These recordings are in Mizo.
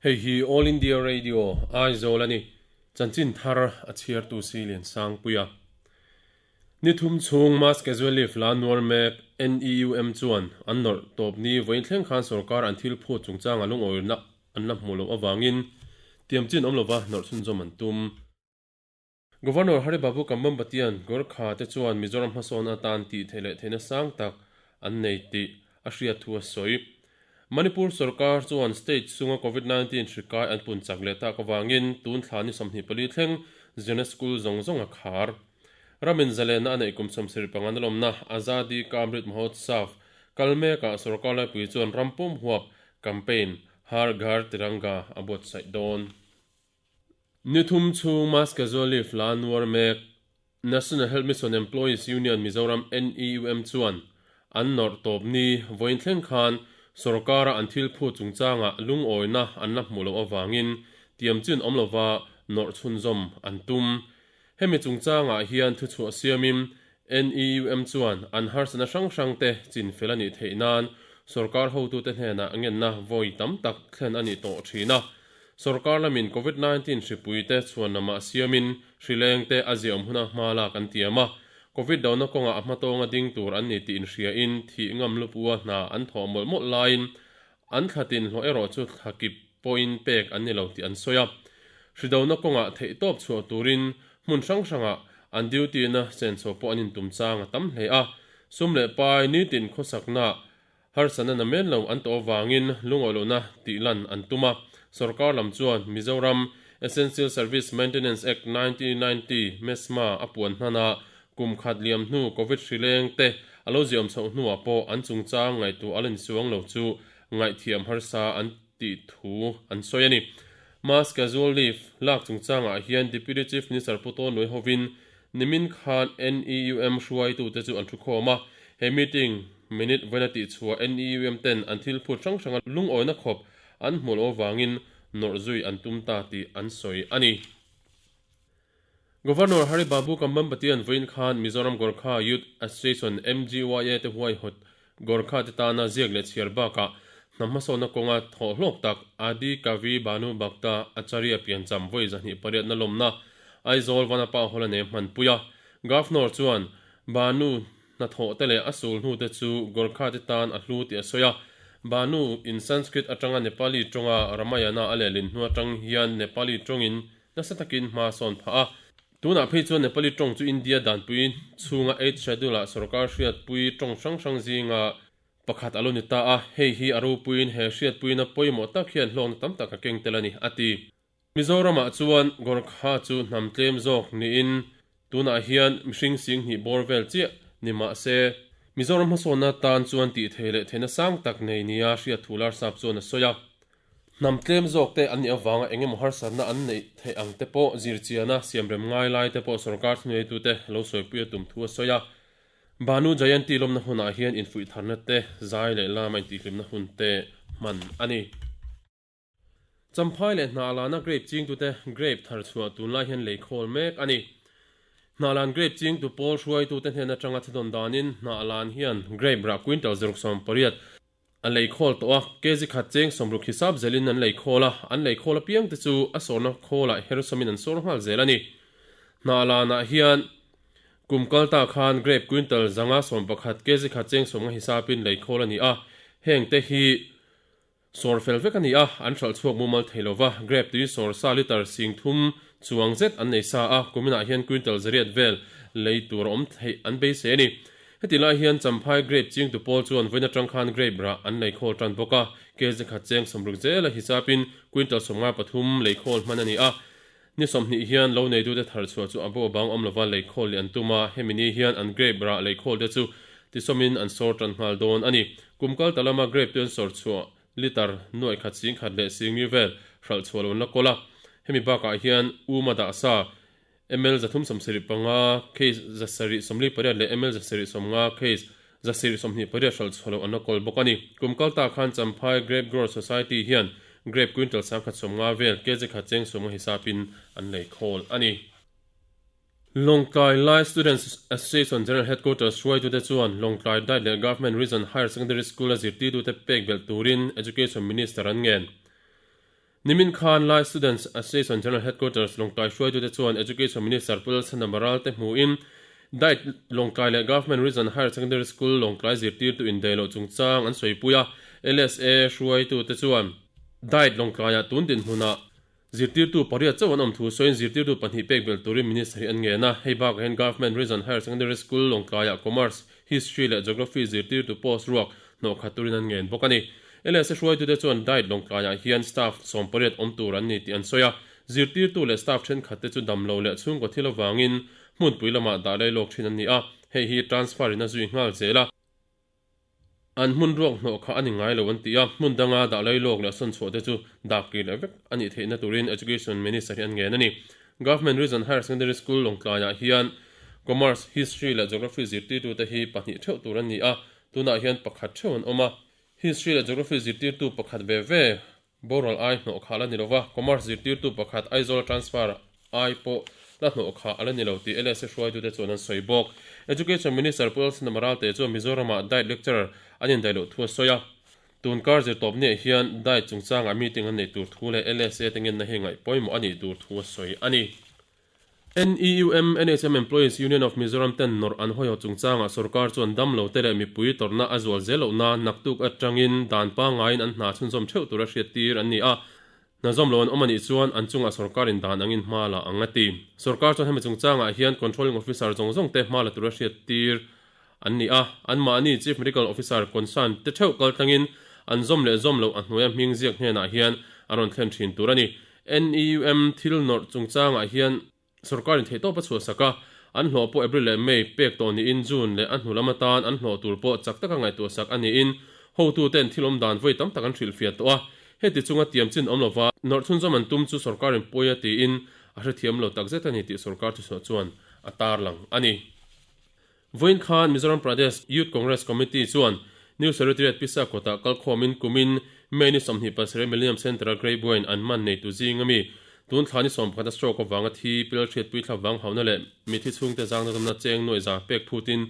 Hei hi All India Radio, Aizawl a ni. Chanchin thar a chhiartu si Liansangpuia. Ni thum chhung Mass Casual Leave la nuar mek NEUM chuan an nawrh tawp ni vawiin thleng khan sorkar an thil phut chungchanga lungawirna an la hmuh loh avangin tiam chin awm lova nawrh chhunzawm an tum. Governor Hari Babu Kambhampatian Gorkha te chuan Mizoram hmasawn atan tih theih leh theihna sang tak an nei tih a hriat thu a sawi. Manipur sorkar chuan state chhunga Covid 19 hri kai an pun chak leh tak avangin tun thla ni 24 thleng zirna school zawng zawng a khar. Ramin zalenna a neih kum 75 na lawmna Azadi Ka Amrit Mahotsav kal mekah sorkar laipui chuan ram pum huap campaign Har Ghar Tiranga a buatsaih dawn. Ni thum chhung Mass Casual Leave la nuar mek National Health Mission Employees Union Mizoram, NEUM, chuan an nawrh tawp ni vawiin thleng khan sorkara an thil phut chungchangah lungawina an la hmuh loh avangin tiam chin awm lova nawrh chhunzawm an tum. Hemi chungchangah hian thuchhuah siamin NEUM chuan an harsatna hrang hrangte chin fel a nih theih nan sorkar hotute hnenah ngenna vawi tam tak thlen a ni tawh thin a. Sorkar lamin Covid 19 hripuite chhuan lamah siamin hri lengte a ziahawm huna hma lak an tiam a. Covid dona kawngah a hmatawnga ding tur an ni tih inhriain thih ngam lupua hna an thawh mawlh mawlh laiin an thlatin hlawh erawh chu thlakip pawhin pek an ni lo tih an sawi a. Hri dona kawngah theihtawp chhuah turin hmun hrang hrangah an duty-na senso pawh an intum chang a tam hle a. Sum leh pai nitin khawsakna Harsatna na men lo an tawh avangin lungawilohna tih lan an tum a, sorkar lam chuan Mizoram Essential Service Maintenance Act 1990, MESMA, a puan hnan a, kum khat liam hnu Covid hri leng te a lo ziawm chhoh hnuah pawh an chungchang ngaihtuah a la ni chuang lo chu ngaihthiam harsa an tih thu an sawi a ni. Mass casual leave lak chungchangah hian Deputy Chief Minister Pu Tawn Luai hovin Nimin khan NEUM hruaitute chu an thukhawm a, he meeting minute vawiin a tihchhuah NEUM ten an thil phut hrang hranga lungawina khawp an hmuh loh avangin nawrh zui an tum ta tih an sawi a ni. Governor Hari Babu Kambhampatian vawiin khan Mizoram Gorkha Youth Association, MGYA, te huaihawt Gorkha te tana ziak leh chhiar bakah hnam hmasawnna kawnga thawh hlawk tak Adi Kavi Bhanu Bhakta Acharya piancham vawi 28 na lawmna Aizawl Vanapa Hall a nei hmanpui a. Governor chuan Bhanu hnathawh te leh a sul hnu te chu Gorkha te tan a hlu tih a sawi a. Bhanu in Sanskrit atanga Nepali tawnga Ramayana a lehlin hnu atang hian Nepali tawngin nasa takin hma sawn phah a. Tunah phei chuan Nepali tawng chu India danpui chhunga Eighth Schedule-ah sorkar hriatpui tawng hrang hrang zinga pakhat a lo ni ta a, hei hi a ropuiin he hriatpuina pawimawh tak hian hlawkna tam tak a keng tel a ni, a ti. Mizoramah chuan Gorkha chu hnam tlem zawk niin tunah hian mihring sing hnih bawr vel chiah ni mah se, Mizoram hmasawnna tan chuan tih thei leh theihna sang tak nei nia hriat thu Larsap chuan a sawi a. Hnam tlem zawk te an nih avanga eng emaw harsatna an neih theih ang te pawh zirchiana siamrem ngai lai te pawh sorkar thuneitute lo sawipui a tum thu a sawi a. Bhanu Jayanti lawmna hunah hian infuih tharna te, zai leh lama intihhlimna hun te hman a ni. Champhai leh Hnahlan-a grape chingtute grape thar chhuah tunlai hian lei khawl mek a ni. Hnahlan grape chingtu pawl hruaitute hnen atanga thadawn danin Hnahlan hian grape rah quintal 68 A lei khawl tawh a, kg khat cheng sawmruk hisap zelin an lei khawl a, an lei khawl apiang te chu a sawrna khawlah hersawmin an sawr nghal zel a ni. Hnahlanah hian kum kal ta khan grape quintal 111 kg khat cheng sawmnga hisapin lei khawl a ni a, heng te hi sawr fel vek a ni a, an hralh chhuak mumal thei lo va, grape tui sawr sa litre 3000 chuang zet an nei sa a, kuminah hian quintal zariat vel lei tur a awm theih an beisei a ni. Heti lai hian Champhai grape chingtu pawl chuan vawiin atang khan grape rah an lei khawl tan bawk a, kg khat cheng 60 zela hisapin quintal 53 lei khawl hman a ni a. Ni 20 hian lo neitute thar chhuah chu a bo bang awm lova lei khawl leh an tum a, hemi ni hian an grape rah lei khawl te chu tisawmin an sawr tan nghal dawn a ni. Kum kal ta lama grape te an sawr chhuah litre nuaih khat 10,000 leh singli vel hralh chhuah lo an la kawl a, hemi bakah hian uma dah sa ml 375 case 748 leh ml 750 case 728 hralh chhuah loh an la kawl bawk a ni. Kum kal ta khan Champhai Grape Grower Society hian grape quintal 150 vel kg khat cheng 50 hisapin an lei khawl a ni. Lawngtlai Lai Students Association General Headquarters hruaitute chuan Lawngtlai Diet leh Government Region Higher Secondary School-a zirtirtute pek belh turin Education Minister an ngen. Nimin khan Lai Students Association General Headquarters Lawngtlai hruaitute chuan Education Minister Pu Lalchhana Maral te hmuhin Diet Lawngtlai leh Government Region Higher Secondary School Lawngtlai zirtirtu indaih loh chungchang an sawipui a, LSA hruaitute chuan Diet Lawngtlaiah tun dinhmunah zirtirtu pariat chauh an awm thu sawiin zirtirtu pahnih pek belh turin Minister hi an ngen a. Hei bakah hian Government Region Higher Secondary School Lawngtlaiah Commerce, History leh Geography zirtirtu post ruak hnawhkhat turin an ngen bawk a ni. LSA hruaitute chuan Diet Lawngtlaiah hian staff 18 awm tur an ni tih an sawi a, zirtirtu leh staff thenkhatte chu damlo leh chhungkaw thil avangin hmunpui lamah dah lei lawk thin an ni a, hei hi transfer in a zui nghal zel a. An hmun ruak hnawh kha a ni ngai lo an ti a, hmun danga dah lei lawk leh sawn chhuah te chu dak kir leh vek a nih theihna turin Education Minister hi an ngen a ni. Government Region Higher Secondary School Lawngtlaiah hian Commerce, History leh Geography zirtirtute hi pahnih theuh tur an ni a, tunah hian pakhat theuh an awm a. History leh Geography zirtirtu pakhat ve ve boral ai hnawh kha a la ni lo va, Commerce zirtirtu pakhat Aizawl transfer ai pawh la hnawh kha a la ni lo tih LSA hruaitute chuan an sawi bawk. Education Minister Pu Lalchhana Maralte chuan Mizoramah Diet Lecturer an indaih loh thu a sawi a, tun kar zirtawpniah hian Diet chungchangah meeting an neih tur thu leh LSA te ngenna hi ngaih pawimawh a nih tur thu a sawi a ni. NEUM, NHM Employees Union of Mizoram ten nawrh an hawihaw chungchangah sorkar chuan damlo te leh mipui tawrhna a zual zel loh nan naktuk atangin dan pangaiin an hna chhunzawm theuh tura hriattir an ni a, hna zawm lo an awm a nih chuan an chungah sorkarin dan angin hma la ang a ti. Sorkar chuan hemi chungchangah hian Controlling Officer zawng zawng te hma la tura hriattir an ni a, anmahni Chief Medical Officer concern te theuh kaltlangin an zawm leh zawm loh a hnuaia hming ziak hnenah hian a rawn thlen thin tur a ni. NEUM thil nawrh chungchangah hian sorkarin theihtawp a chhuahsak a, an hlawh pawh April leh May pek tawh niin June leh a hnu lam atan an hlawh tur pawh chak taka ngaihtuahsak a niin hotuten thil awm dan vawi tam tak an hrilhfiah tawh a. Heti chunga tiam chin awm lova nawrh chhunzawm an tum chu sorkarin pawi a tiin a hrethiam lo takzet a ni tih sorkar thuchhuah chuan a tarlang a ni. Vawiin khan Mizoram Pradesh Youth Congress Committee chuan New Secretariat Pisa kawtah kalkhawmin kumin May ni 27 Millennium Centre-a Grey Buain an man neitu zing ami tun thla ni 11 a stroke avanga thi pil hriatpui thla vang hauhna leh mithi chhungte zangna zawmna cheng nuai za pek phutin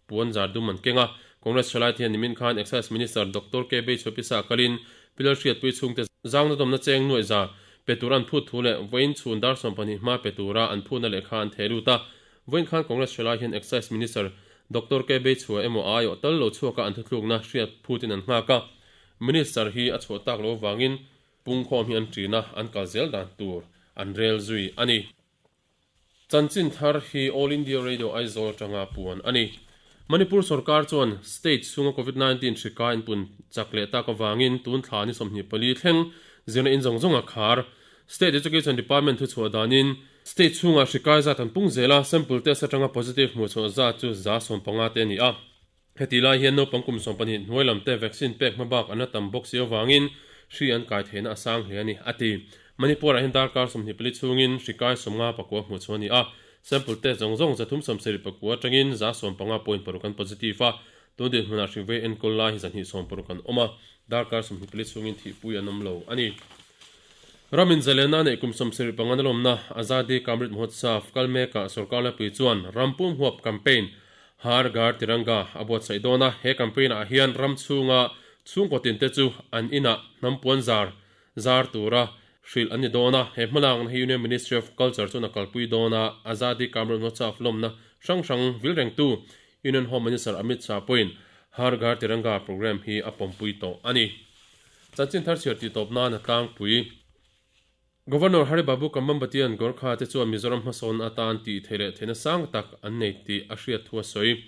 puan zar dum an keng a. Congress thalai te hian nimin khan Excise Minister Doctor K Beichhua Pisa kalin pil hriatpui chhungte zangna zawmna cheng nuai za pe tur an phut thu leh vawiin chhun dar 12 hma pe tura an phutna lehkha an theh lut a. Vawiin khan Congress hrelai hian Excise Minister Doctor K Beichhua emaw a aiawh tal lo chhuaka an thuthlukna hriat phutin an nghak a, Minister hi a chhuah tak loh avangin pungkhawm hi an ṭin a, an kal zel dan tur an rel zui a ni. Chanchin thar hi All India Radio Aizawl atanga puan a ni. Manipur sorkar chuan state chhunga Covid 19 hri kai an pun chak leh tak avangin tun thla ni 24 thleng zirna in zawng zawng a khar. State Education Department thuchhuah danin state chhungah hri kai zat an pung zel a, sample test atanga positive hmuhchhuah zat chu 150 te a ni a. Heti lai hian naupang kum 12 hnuai lam te vaccine pek hma bak an la tam bawk si avangin hri an kai theihna a sang hle a ni, a ti. Manipur-ah hian darkar 24 chhungin hri kai 54 hmuhchhuah a ni a, sample test zawng zawng 374 atangin 150.6 an positive a, tun dinhmunah hri vei enkawl lai hi 260 an awm a, darkar 24 chhungin thihpui an awm lo a ni. Ramin zalena neih kum 75 na lawmna Azadi Ka Amrit Mahotsav kal mekah sorkar laipui chuan ram pum huap campaign Har Ghar Tiranga a buatsaih dawn a, he campaign ah hian ram chhunga chhungkaw tinte chu an inah hnam puan zar zar tura hrilh an ni dawn a, he hmalakna hi Union Ministry of Culture chuan a kalpui dawn a, Azadi Ka Amrit Mahotsav lawmna hrang hrang vil rengtu Union Home Minister Amit Shah pawhin Har Ghar Tiranga programme hi a pawmpui tawh a ni. Chanchin thar chhiar tih tawp nan a tlangpui. Governor Hari Babu Kambambatian Gorkha te chuan Mizoram hmasawn atan tih theih leh theihna sang tak an nei tih a hriat thu a sawi.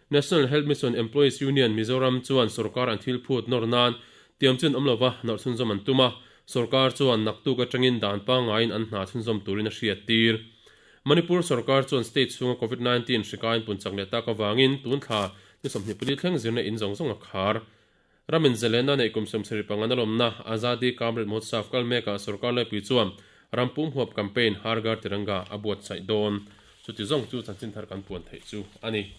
National Health Mission Employees Union Mizoram chuan sorkar an thil phut nawr nan tiam chin awm lova nawrh chhunzawm an tum a, sorkar chuan naktuk atangin dan pangaiin an hna chhunzawm turin a hriat tir. Manipur sorkar chuan state chhunga Covid 19 hri kai an pun chak leh tak avangin tun thla ni 24 thleng zirna in zawng zawng a khar. Ramin zalena neih kum 75 na lawmna Azadi Ka Amrit Mahotsav kal mekah sorkar laipui chuan ram pum huap campaign Har Ghar Tiranga a buatsaih dawn. Chuti zawng chu chanchin thar kan puan theih chu a ni.